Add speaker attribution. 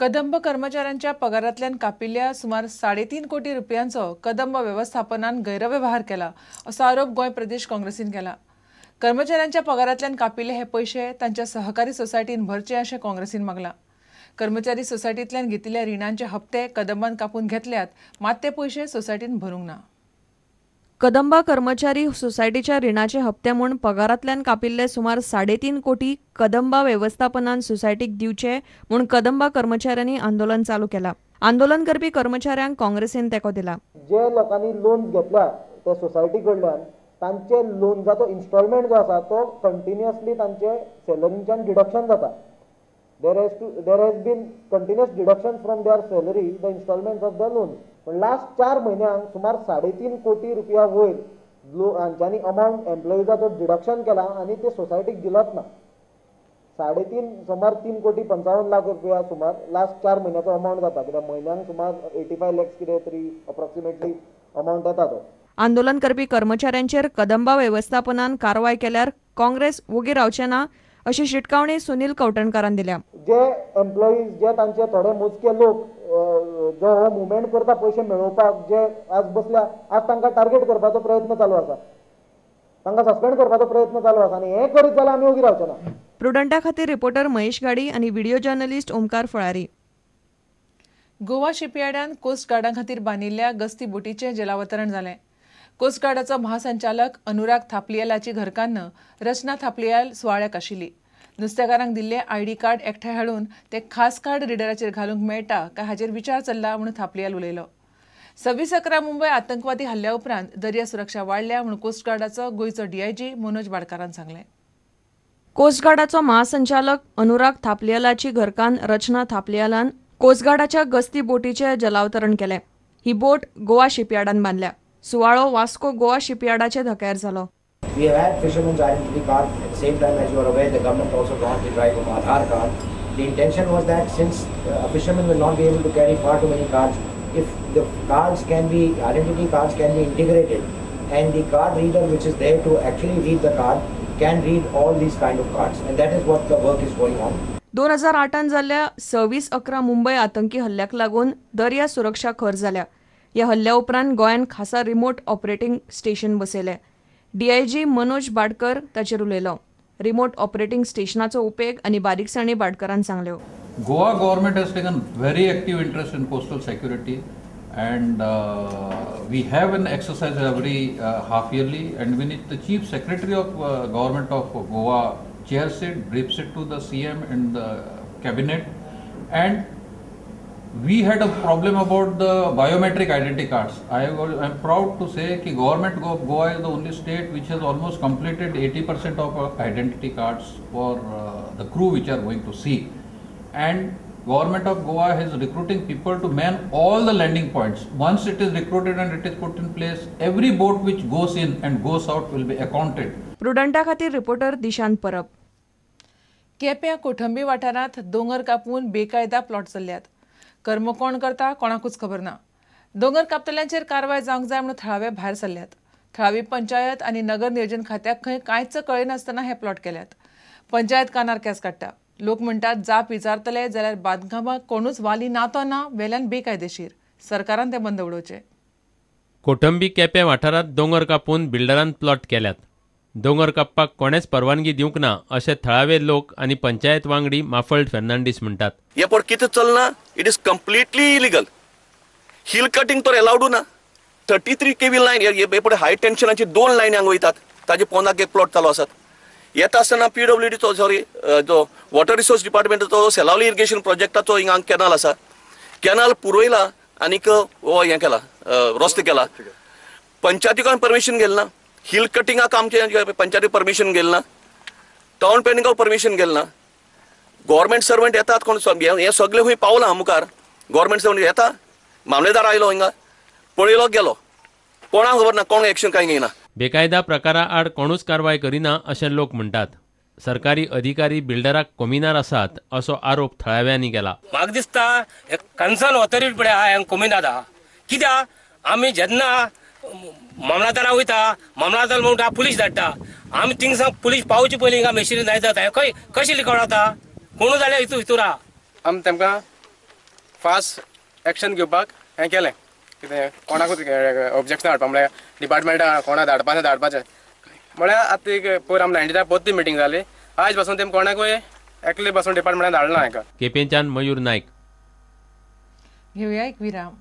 Speaker 1: कदंब कर्मचाऱ्यांच्या पगारांतल्यान कापिल्ल्या सुमार 3.5 कोटी रुपयांचो कदंब वेवस्थापनान गैरव्यवहार केला असो आरोप गोंय प्रदेश काँग्रेसीन केला. कर्मचाऱ्यांच्या पगारांतल्यान कापिल्ले हे पयशे तांच्या सहकारी सोसायटीन भरचे अशें काँग्रेसीन मागलां. कर्मचारी सोसायटींतल्यान घेतिल्ल्या रिणांचे हप्ते कदंबान कापून घेतल्यात, मात ते पयशे सोसायटीन भरूंक ना.
Speaker 2: कदंबा कर्मचारी सोसायटीच्या रिणाचे हप्ते म्हूण पगारांतल्यान कापिल्ले सुमार 3.5 कोटी कदंबा वेवस्थापनान सोसायटीक दिवचे म्हूण कदंबा कर्मचाऱ्यांनी आंदोलन चालू केला. आंदोलन करपी कर्मचाऱ्यांक काँग्रेसीन तेंको दिला.
Speaker 3: जे लोकांनी लोन घेतल्या त्या सोसायटी कडल्यान तांचे लोनजाचो इन्स्टॉलमेंट जो आसा तो कंटिन्युअसली तांचे सॅलरीच्यान डिडक्शन जाता. There has been continuous deduction from their salary the installments of the loan. पण लास्ट 4 म्हयन्यांक सुमार 3.5 कोटी रुपया वयर हांच्यांनी अमावंट एम्प्लॉइजाचो डिडक्शन केला आनी ते सोसायटीक दिलोच ना. 3.5 सुमार 3 कोटी 55 लाख रुपया सुमार लास्ट 4 म्हयन्याचो अमावंट जाता, कित्याक म्हयन्यांक सुमार 85 लॅक्स कितें तरी अप्रॉक्सिमेटली अमावंट येता तो.
Speaker 2: आंदोलन करपी कर्मचाऱ्यांचेर कदंबा वेवस्थापनान कारवाय केल्यार काँग्रेस वोगी रावचे ना अशी शिटकावणी सुनील कवठणकारान दिल्या.
Speaker 3: जे एम्प्लॉईज जे तांचे थोडे मोजके लोक जो हो मुवमेंट करता पयशे मेळोवपाक जे आज बसल्या, आज तांकां टार्गेट करपाचो प्रयत्न चालू आसा, तांकां सस्पेंड करपाचो प्रयत्न चालू आसा आनी हें करीत जाल्यार आमी ओगी रावचे ना.
Speaker 2: प्रुडंटा खातीर रिपोर्टर महेश गाडी आनी व्हिडिओ जर्नलिस्ट ओमकार फळारी.
Speaker 1: गोवा शिपयार्डान कोस्ट गार्डां खातीर बांदिल्ल्या गस्ती बोटीचें जलावतरण जालें. कोस्ट गार्डाचो महासंचालक अनुराग थापलियालाची घरकान्न रचना थापलियाल सुवाळ्याक आशिल्ली. नुस्तेकारांक दिल्ले आयडी कार्ड एकठांय हाडून ते खास कार्ड रिडराचेर घालूंक मेळटा काय हाचेर विचार चल्ला म्हूण थापलियाल उलयलो. 26/11 मुंबय आतंकवादी हल्ल्या उपरांत दर्या सुरक्षा वाडल्या म्हूण कोस्ट गार्डाचो गोंयचो डीआयजी मनोज बाडकारान सांगलें.
Speaker 2: कोस्ट गार्डाचो महासंचालक अनुराग थापलियालाची घरकान्न रचना थापलियालान कोस्ट गार्डाच्या गस्ती बोटीचें जलावतरण केलें. ही बोट गोवा शिपयार्डान बांदल्या. सुवाळो वास्को गोवा शिपयार्डाच्या धक्यार जालो.
Speaker 4: We have had fishermen's identity card. At the same time, as you are aware, the government also launched the drive of Aadhaar card. The intention was that since a fisherman will not be able to carry far too many cards, if the cards can be, identity cards can be integrated, and the card reader which is there to actually read the card can read all these kind of cards, and that is what the work is going on.
Speaker 2: 2008 जाल्ल्या 26/11 मुंबय आतंकी हल्ल्याक लागून दर्या सुरक्षा खर जाल्या. ह्या हल्ल्या उपरांत गोंयान खासा रिमोट ऑपरेटिंग स्टेशन बसयलें. डीआयजी मनोज बाडकर ताचेर उलयलो. रिमोट ऑपरेटिंग स्टेशनाचो उपेग आनी बारीकसाणी बाडकरान सांगल्यो.
Speaker 5: Goa government has taken very active interest in coastal security and we have an exercise every half yearly and when the chief secretary of government of Goa chairs it, briefs it to the CM and the cabinet. And we had a problem about the biometric identity cards. I am proud to say that government of Goa is the only state which has almost completed 80% of identity cards for the crew which are going to sea. And government of Goa is recruiting people to man all the landing points. Once it is recruited and it is put in place, every boat which goes in and goes out will be accounted.
Speaker 2: प्रुडंटा खातीर reporter Dishant परब.
Speaker 1: केप्यां कोठंबी वाठारांत दोंगर कापून बेकायदा plot चल्ल्यात. कर्म कोण करता कोणाकूच खबर ना. दोंगर कापतल्यांचेर कारवाय जावंक जाय म्हणून थळावे भायर सरल्यात. थळावी पंचायत आनी नगर नियोजन खात्याक खंय कांयच कळनासतना हे प्लॉट केल्यात. पंचायत कानार केंस काडटा. लोक म्हणटात जाप विचारतले जाल्यार बांदकामाक कोणूच वाली ना तो ना, वेल्यान बेकायदेशीर. सरकारान ते बंद उडोवचे.
Speaker 6: कोठंबी केपें वाठारांत दोंगर कापून बिल्डरान प्लॉट केल्यात. दोंगर कापपाक कोणेच परवानगी दिवंक ना अशें थळावे लोक आनी पंचायत वांगडी माफल्ड फेर्नांडीस म्हणटात.
Speaker 7: हे पळय कितें चलना, it is completely illegal. Hill cutting तर अलावड ना. 33 केवी लायन हे पळय हाय टेन्शनाची 2 लायन हांगा वयतात, ताजे पोंदाक एक प्लॉट चालू आसात. येता आसतना पीडब्ल्यूडीचो सॉरी जो वॉटर रिसोर्स डिपार्टमेंटाचो सेलावली इरिगेशन प्रोजेक्टाचो हिंगा कॅनल आसा, कॅनल पुरयला आनीक हो हें केला, रस्तो केला. पंचायतीक परमिशन गेलें ना, हिल कटिंगाक आमचे पंचायती परमिशन गेलें ना, टावन प्लॅनिंगाक परमिशन गेलें ना. गव्हर्मेंट सर्वंट येतात कोण हें सगळें खंय पावलां मुखार. गव्हर्मेंट सर्वंट येता, मामलेदार आयलो हिंगा पळयलो गेलो, कोणाक खबर ना, कोण एक्शन कांय घेयना.
Speaker 6: बेकायदा प्रकारा आड कोणूच कारवाय करिना अशें लोक म्हणटात. सरकारी अधिकारी बिल्डराक कोमिनार आसात असो आरोप थळाव्यांनी केला.
Speaker 8: म्हाका दिसता हे कन्सर्न ऑथॉरिटी पळय आहा कोमिनाद आहा. कित्याक आमी जेन्ना मामलादारा वयता, मामलादार म्हणटा पुलीस धाडटा, आमी थिंगसां पुलीस पावचे पयलीं हिंगा मेशिनी जाय जाता. खंय कशी लिकवड जाता कोणू जाल्यार हितूर आहा.
Speaker 9: आमी तांकां फास्ट एक्शन घेवपाक हें केलें कितें कोणाकूच ऑब्जेक्शन हाडपा म्हळ्यार डिपार्टमेंटा कोणा धाडपाचें धाडपाचें म्हळ्यार आतां एक पयर आम 90 परती मिटींग जाली आयज पासून तेम कोणाकूय एकले पासून डिपार्टमेंटान धाडना हांकां.
Speaker 6: केपेंच्यान मयूर नायक.
Speaker 1: घेवया एक विराम.